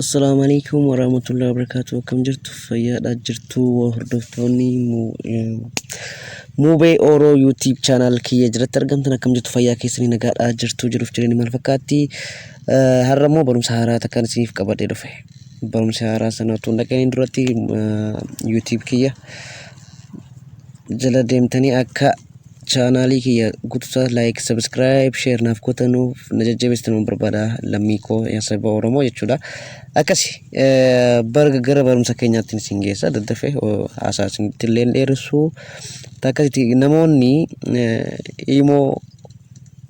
Assalaamu alaikum warahmatullahi wabarakatuh. Akkam jirtu? Fayyaadha jirtu? Hordoftoonni Muubee Oro YouTube channel kiyya jalatti argamtan, akkam jirtu? Fayyaa keessanii? Nagaadha jirtu? Jiruuf jireenyi maal fakkaatti? Har'a immoo barumsa haaraa takkaan isiniif qabadhee dhufe. Barumsa haaraa sana otoo hin dhaqiniin duratti YouTube kiyya jala deemtanii akka chaanaalii kiyya guutuusaa like, subscribe, share naaf gootanuuf na jajjabeessitan barbaada, lammii koo yaa saba Oromoo jechuudha. Akkasi barga gara barumsa keenyaatti isin geessa, daddafee haasaa isinitti illee hin dheeressu. Akkasitti namoonni imoo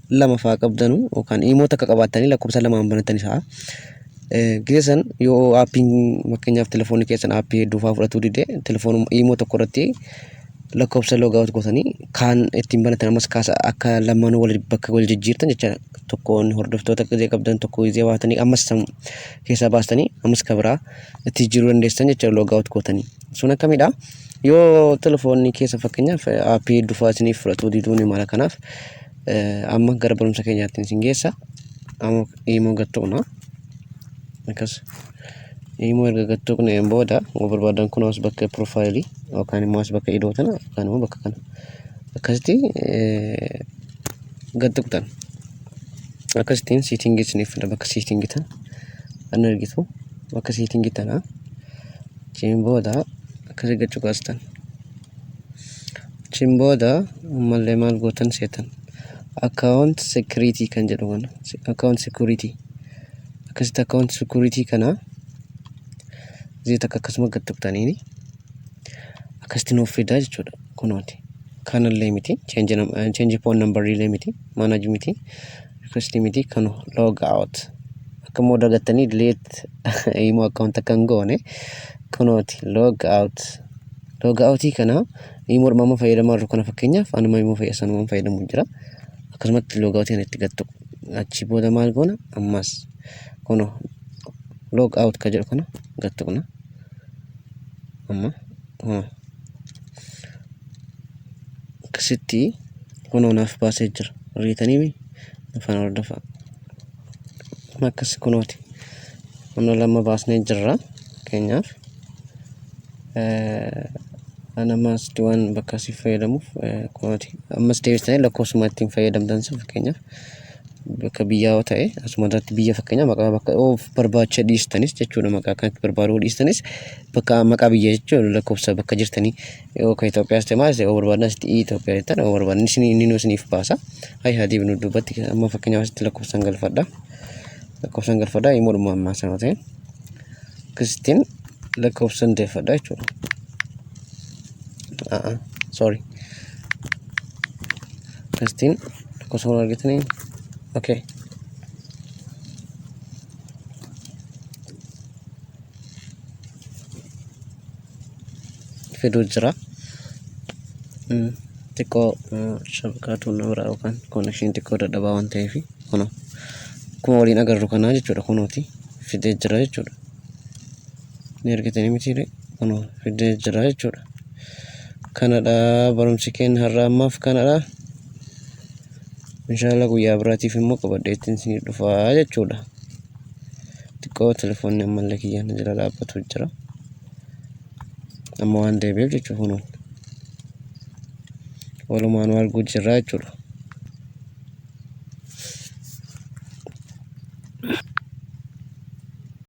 lama fa'aa qabdanu yookaan imoo takka qabaattanii lakkoofsa lamaan banatanii fa'a. Gisa san yoo aappiin, fakkeenyaaf telefoonni keessan aappii hedduu fa'aa fudhatuu dide, telefoonuma imoo tokko irratti lakkoofsa log out gootanii kaan ittiin banatan, ammas kaasa akka lamaanuu wal bakka wal jijjiirtan jecha, tokkoon hordoftoota gizee qabdan tokko gizee baatanii ammas san keessaa baastanii ammas ka biraa itti jijjiiruu dandeessan jecha log out gootanii. Sun akkamidha? Yoo telefoonni keessa fakkeenyaaf aappii hedduu fa'aa isiniif fudhatuu diduu ni mala. Kanaaf amma gara barumsa keenyaatti isin geessa. Amma imoo gad tuqna. Akkas imoo erga gad tuqneen booda yoo barbaadan kun as bakka piroofaayilii yookaan immoo as bakka idoo tana yookaan immoo bakka kana akkasitti gad tuqtan. Akkasittiin siitingii isiniif fida. Bakka siitingii tana kan argitu, bakka siitingii tana achiin booda akkasii gad cuqaastan. Achiin booda ammallee maal gootan seetan? Account security kan jedhu kana, account security, akkasitti account security kana zee takka akkasuma gad tuqxaniini akkasitti nuuf fidaa jechuudha. Kunooti, kanallee miti, change phone number illee miti, manage miti, request miti, kan log out akka immoo dagattanii delete imo account akka hin goone, kunooti log out. Log outii kana imo amma fayyadamaa jiru kana, fakkeenyaaf anuma imo fayyadamu fayyadamu jira, akkasumatti log outii kana itti gad tuqu. Achi booda maal goona? Ammas kuno log out ka jedhu kana gad tuqna. Amma kuno akkasitti kunoo naaf baasee jira. Riitanii afaan hordofaa akkas kunooti, kunoo lama baasnee jirra. Fakkeenyaaf an ammas waan bakka asii fayyadamuuf kunooti. Ammas deebistanii lakkoofsuma ittiin fayyadamtan sun, fakkeenyaaf bakka biyyaa yoo ta'e, asuma irratti biyya, fakkeenyaaf maqaa bakka of barbaacha dhiistanis jechuudha, maqaa kanatti barbaaduu dhiistanis bakka maqaa biyya jechuudha, lakkoofsa bakka jirtanii yoo ka Itoophiyaas ta'e maal ta'e yoo barbaadan asitti Itoophiyaa jettan yoo barbaadan isin inni nu isiniif baasa. Hayi, haa deebinu duubatti. Amma fakkeenyaaf asitti lakkoofsaan galfadha, lakkoofsaan galfadha. Imoodhuma ammaa sana ta'e akkasittiin lakkoofsan deeffadha jechuudha. Sorry, akkasittiin lakkoofsa kun argitanii, okay. Fiduu jira. Xiqqoo shabakaatu na biraa yookaan connection xiqqoo dadhabaa waan ta'eef, kunoo akkuma waliin agarru kanaa jechuudha. Kunooti fidee jira jechuudha. Ni argitanii mitiire? Kunoo fidee jira jechuudha. Kanadha barumsi keenya har'a ammaaf kanadha. Inshallah guyyaa biraatiif immoo qabadhee ittiin isinii dhufaa jechuudha. Xiqqoo telefoonni ammallee kiyyaan jala dhaabbatu jira. Amma waan deebi'eef jechuudha, kunuun walumaanuu arguu jirra jechuudha.